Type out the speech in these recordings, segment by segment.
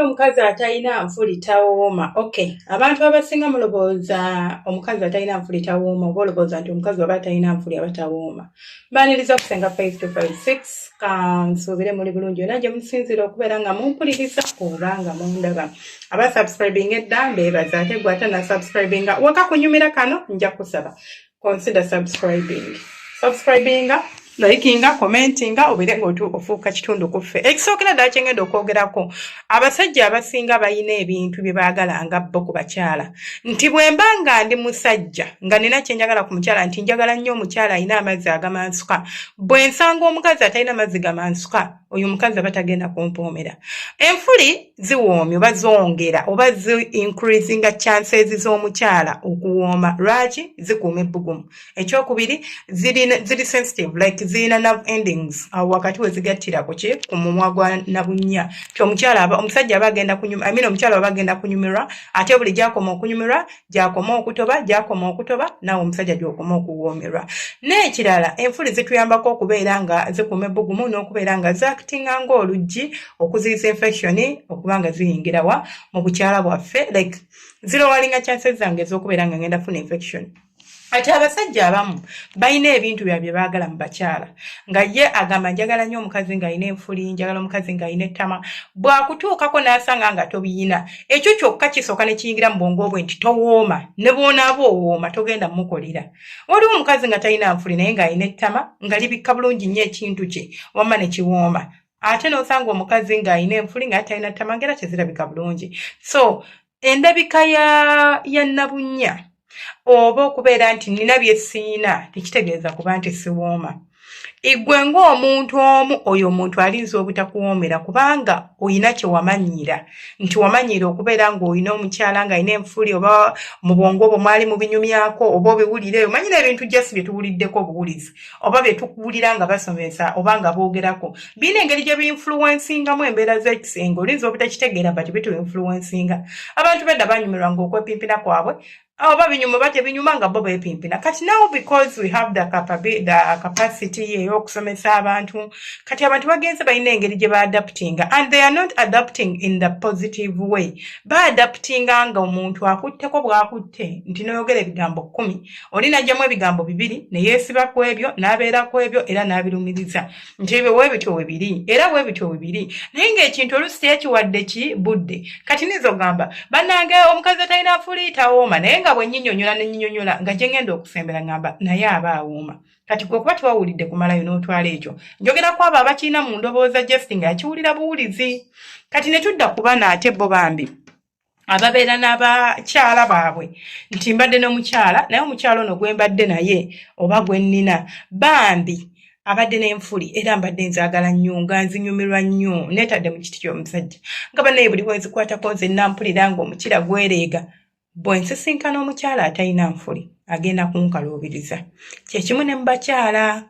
Omukazi atalina nfuli tawooma? Okay, abantu abasinga mulowooza omukazi atalina nfuli tawooma, oba olowooza nti omukazi aba atalina nfuli aba tawooma. Mbaniriza Okusenga 5256. Kansuubire muli bulungi yonna gye musinziira okubeera nga mumpuliriza oba nga mundaba. Aba subscribing edda mbeebaza, ate gwe ate na subscribinga waka kunyumira kano, nja kusaba consider subscribing. Subscribinga, likinga, commentinga, obeere nga ofuuka kitundu ku ffe. Ekisookera ddala kyengenda okwogerako, abasajja abasinga balina ebintu bye baagala nga bo ku bakyala, nti bwe mba nga ndi musajja nga nina kyenjagala ku mukyala, nti njagala nnyo omukyala alina amazzi agamansuka, bwe nsanga omukazi atalina mazzi gamansuka, oyo omukazi aba tagenda kumpoomera. Enfuli ziwoomya oba zongera oba zi increasinga chances z'omukyala okuwooma. Lwaki? Zikuuma ebbugumu. Ekyokubiri, ziri sensitive, like zirina nerve endings awo wakati we zigattira kuki ku mumwa gwa nabunnya, ti omukyala aba, omusajja aba agenda kunyuma, I mean, omukyala aba agenda kunyumirwa, ate buli gyakoma okunyumirwa, gyakoma okutoba, gyakoma okutoba, naawe omusajja gyokoma okuwoomerwa. N'ekirala, enfuli zituyambako okubeera nga zikuuma ebbugumu n'okubeera nga zakitinga ng'oluggi okuziyiza infection okuba nga ziyingirawa mu bukyala bwaffe, like ziloweringa chances zange ez'okubeera nga ngenda funa infection. Ate abasajja abamu balina ebintu byabwe bye baagala mu bakyala, nga ye agamba, "Njagala nnyo omukazi ng'alina enfuli, njagala omukazi ng'alina ettama." Bw'akutuukako n'asanga nga tobiyina, ekyo kyokka kisooka ne kiyingira mu bwongo bwe nti towooma, ne bw'onaaba owooma togenda mmukolera. Waliwo omukazi nga talina nfuli naye ng'alina ettama nga libikka bulungi nnyo ekintu kye, wamma ne kiwooma, ate n'osanga omukazi ng'alina enfuli nga talina ttama ng'era tezirabika bulungi. So endabika ya nabunnya oba okubeera nti nina bye siina tekitegeeza kuba nti siwooma. Igwe ng'omuntu omu, oyo omuntu alinza obutakuwoomera kubanga oyina kye wamanyiira, nti wamanyiira okubeera ng'olina omukyala ng'alina enfuli, oba mu bwongo obwo mwali mubinyumyako oba obiwulire. Omanyira ebintu just bye tuwuliddeko obuwulizi oba bye tuwulira nga basomesa oba nga boogerako birina engeri gye biinfluencingamu embeera z'ekisenge. Olinza obutakitegeera, but bituinfluencinga. Abantu bedda banyumirwanga okwepimpina kwabwe, oba binyuma oba tebinyuma, nga bo beepimpina. Kati now, because we have the capacity ey'okusomesa abantu, kati abantu bagenze balina engeri gye baadaptinga, and they are not adapting in the positive way. Baadaptinga nga omuntu akutteko bw'akutte, nti noyogera ebigambo 10, oli najjamu ebigambo 2 ne yeesiba ku ebyo, n'abeera ku ebyo era n'abirumiriza nti ebyo bwe bityo we biri era bwe bityo we biri, naye ng'ekintu oluusi teyakiwadde ki budde. Kati niza ogamba, "Bannange, omukazi atalina nfuli tawooma," naye nga bwe nnyinyonnyola ne nnyinyonnyola nga gye ngenda okusembera ngamba naye aba awooma. Kati gwe kuba tewawulidde kumalayo n'otwala ekyo, njogera ku abo abakirina mu ndowooza, just nga yakiwulira buwulizi. Kati ne tudda ku bano ate bo bambi ababeera n'abakyala baabwe, nti mbadde n'omukyala, naye omukyala ono gwe mbadde naye oba gwe nnina bambi abadde n'enfuli, era mbadde nzaagala nnyo nga nzinyumirwa nnyo. Neetadde mu kiti ky'omusajja nga bannaye buli bwenzikwatako nze nampulira ng'omukira gwereega. Bwe nsisinkana omukyala atalina nfuli, agenda kunkaluubiriza. Kyekimu ne mu bakyala,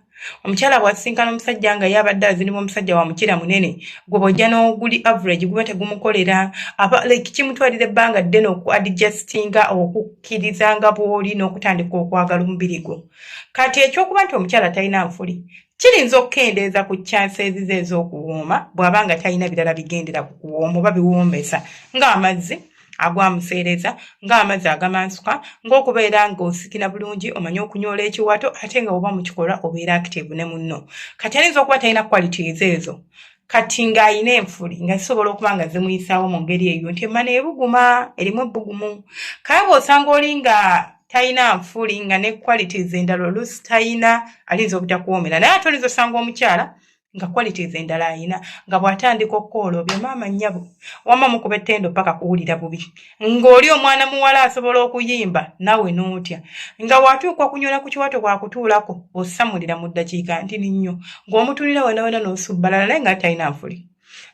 omukyala bw'asisinkana omusajja nga ye abadde azinibwa omusajja wa mukira munene, gwe bw'ojja n'oguli average guba tegumukolera, aba like kimutwalira ebbanga ddene oku adjustinga, okukkiriza nga bw'oli n'okutandika okwagala omubiri gwo. Kati ekyokuba nti omukyala talina nfuli kirinza okukendeeza ku chances ze ez'okuwooma bw'aba nga talina birala bigendera ku kuwooma oba biwoomesa, ng'amazzi agwamuseereza, ng'amazzi agamansuka, ng'okubeera ng'osikina bulungi, omanye okunyoola ekiwato, ate nga oba mukikolwa obeera active ne munno. Kati ayinza okuba talina qualities ezo, kati ng'ayina enfuli nga zisobola okuba nga zimuyisaawo mu ngeri eyo nti emmana ebuguma, erimu ebbugumu. Kale bw'osanga oli nga talina nfuli nga ne qualities endala oluusi talina, alinza obutakuwoomera. Naye ate olinza osanga omukyala nga qualities endala ayina, nga bw'atandika okukola obyo, maama nnyabo, wamma mukuba ettendo paka kuwulira bubi, ng'oli omwana muwala asobola okuyimba naawe n'otya, nga watuuka okunyola ku kiwato bw'akutuulako osamulira mu ddakiika ntini nnyo, ng'omutunira wena wena n'osubbalala, naye nga talina nfuli.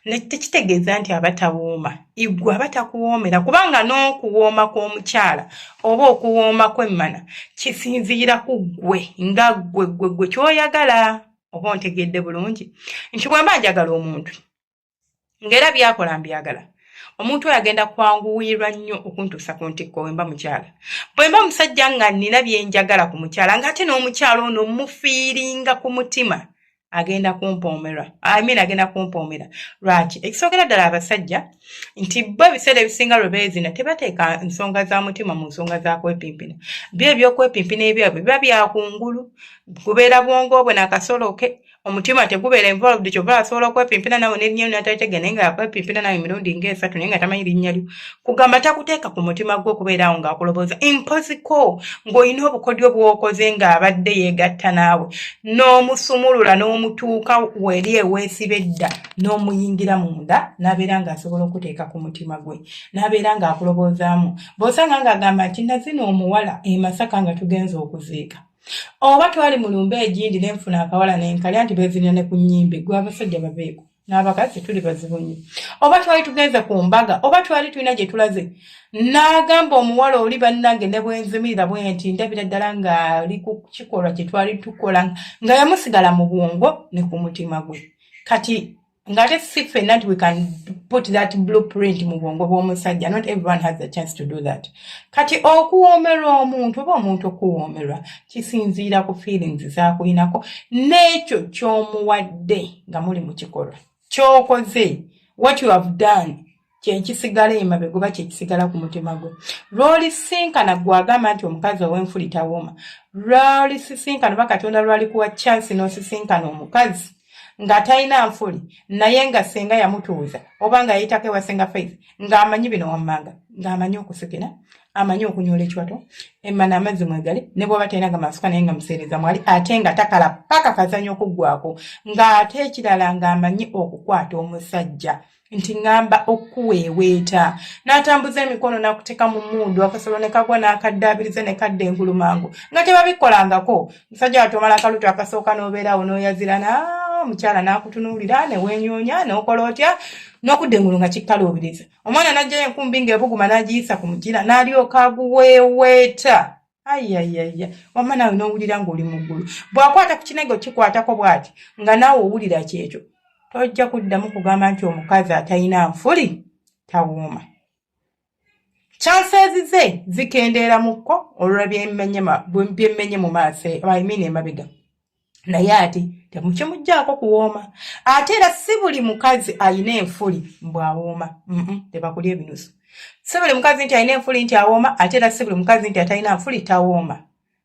Tekitegeeza nti aba tawooma. Igwe aba takuwoomera, kubanga n'okuwooma kw'omukyala oba okuwooma kw'emmana kisinziira ku ggwe nga ggwe ggwe ggwe ky'oyagala. Oba ontegedde bulungi nti bwe mba njagala omuntu ng'era byakola mbyagala, omuntu oyo agenda kwanguwirwa nnyo okuntuusa ku ntikko bwe mba mukyala. Bwe mba musajja nga nnina bye njagala ku mukyala, ng'ate n'omukyala ono mufiiringa ku mutima. Agenda kumpoomerwa, I mean, agenda kumpoomera. Lwaki? Ekisookera ddala, abasajja nti bo ebiseera ebisinga lwe beezina tebateeka nsonga za mutima mu nsonga za kwepimpina. Byo ebyokwepimpina ebyabwe biba byakungulu, kubeera bwongo bwe nakasolo ke, omutima tegubeera involved. Kyova asobola okwepimpina nawe nerinnya lyo natalitegera, naye nga yakwepimpina nawe emirundi ngaesatu, naye nga tamanyi linnya lyo. Kugamba takuteeka ku mutima gwe okubeera awo ng'akulowooza impoziko ng'olina obukodyo bw'okoze ng'abadde yeegatta naawe n'omusumulula n'omutuuka weri eweesiba edda n'omuyingira munda, n'abeera ng'asobola okuteeka ku mutima gwe, n'abeera ng'akulowoozaamu. Bw'osanga ng'agamba nti nazina omuwala e Masaka nga tugenze okuziika, oba twali mu lumba egindi nenfuna akawala nenkalya, nti bezinira ne ku nnyimbe. Gwe abasajja baveeko n'abakazi tuli bazibu nnyo. Oba twali tugenze ku mbaga, oba twali tulina gye tulaze, n'agamba omuwala oli, bannange ne bwenzimirira bwe nti ndabira ddala ng'ali ku kikolwa kye twali tukola, nga yamusigala mu bwongo ne ku mutima gwe. Kati ng'ate si ffenna nti we can put that blueprint mu bwongo bw'omusajja. Not everyone has the chance to do that. Kati okuwoomerwa omuntu oba omuntu okuwoomerwa kisinziira ku feelings z'akuyinako n'ekyo ky'omuwadde nga muli mu kikolwa ky'okoze. What you have done kyekisigala emabega oba kyekisigala ku mutima gwe. Lw'olisinkana gwe agamba nti omukazi ow'enfuli tawooma, lw'olisisinkana oba Katonda lwalikuwa chance n'osisinkana omukazi nga talina nfuli, naye nga senga yamutuuza oba nga yayitako ewa Senga Faith, ng'amanyi bino wammanga, ng'amanyi okusikina, amanyi okunyoola ekiwato, emmana amazzi mwegali, ne bw'aba talina gamasuka naye nga museereza mwali, ate nga takala paka kazanyo okuggwako, ng'ate ekirala ng'amanyi okukwata omusajja, nti ŋŋamba okuweeweeta n'atambuza emikono n'akuteeka mu mundu, akasolo ne kagwa n'akaddaabiriza ne kadda engulu mangu, nga tebabikolangako. Musajja wati omala akaluto akasooka n'obeerawo n'oyazirana, omukyala n'akutunuulira ne weenyoonya n'okola otya n'okudda engulu nga kikkaluubiriza. Omwana n'aggyayo enkumbi ng'ebuguma n'agiyisa ku mugira n'alyoka aguweeweeta. Ayayaya, wamma naawe n'owulira ng'oli mu ggulu. Bw'akwata ku kinego kikwatako bw'ati nga naawe owulira kyekyo, tojja kuddamu kugamba nti omukazi atalina nfuli tawooma. Chances ze zikendeera mukko olwa byemmenye mu maaso, I mean emabega, naye ate temukimugjaako kuwooma. Ate era si buli mukazi alina enfuli mbw'awooma, tebakulya ebinusu. Si buli mukazi nti alina enfuli nti awooma, ate era si buli mukazi nti atalina nfuli tawooma.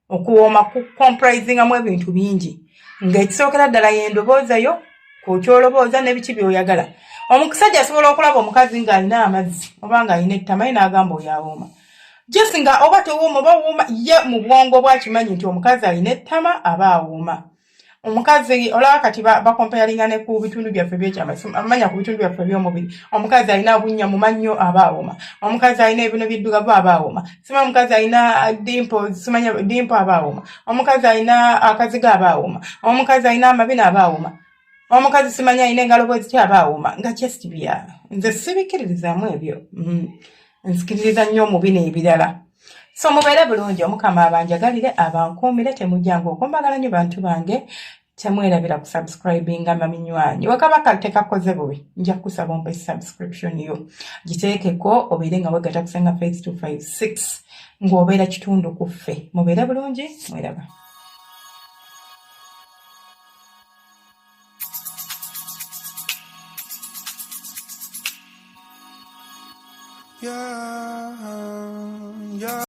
Okuwooma ku comprisingamu ebintu bingi, ng'ekisookera ddala y'endobooza yo, ku kyolobooza n'ebiki by'oyagala. Omusajja asobola okulaba omukazi ng'alina amazzi oba ng'alina ettama ye n'agamba oyo awooma, just nga oba towooma oba wooma, ye mu bwongo bwakimanyi nti omukazi alina ettama aba awooma. Omukazi olaba kati bakompeyalinga ne ku bitundu byaffe ebyekyama, amanya ku bitundu byaffe eby'omubiri. Omukazi alina obunnya mu mannyo aba awooma, omukazi alina ebino biddugavu aba awooma, sima omukazi alina dimple, simanya dimple aba awooma, omukazi alina akazigo aba awooma, omukazi alina amabina aba awooma, omukazi simanya alina engalo bwe zityo aba awooma. Nga just bya nze sibikkiririzaamu ebyo. Nzikiririza nnyo mu bino ebirala. So mubeere bulungi, Omukama abanjagalire, abankuumire, temujjanga okumbagala nnyo. Bantu bange, temwerabira kusubscribinga. Maminywanyi wekaba tekakoze bubi, nja kukusaba ompe subscription yo, giteekeko obeere nga wegatta ku Senga Faith 256, ng'obeera kitundu ku ffe. Mubeere bulungi, mweraba. Yeah.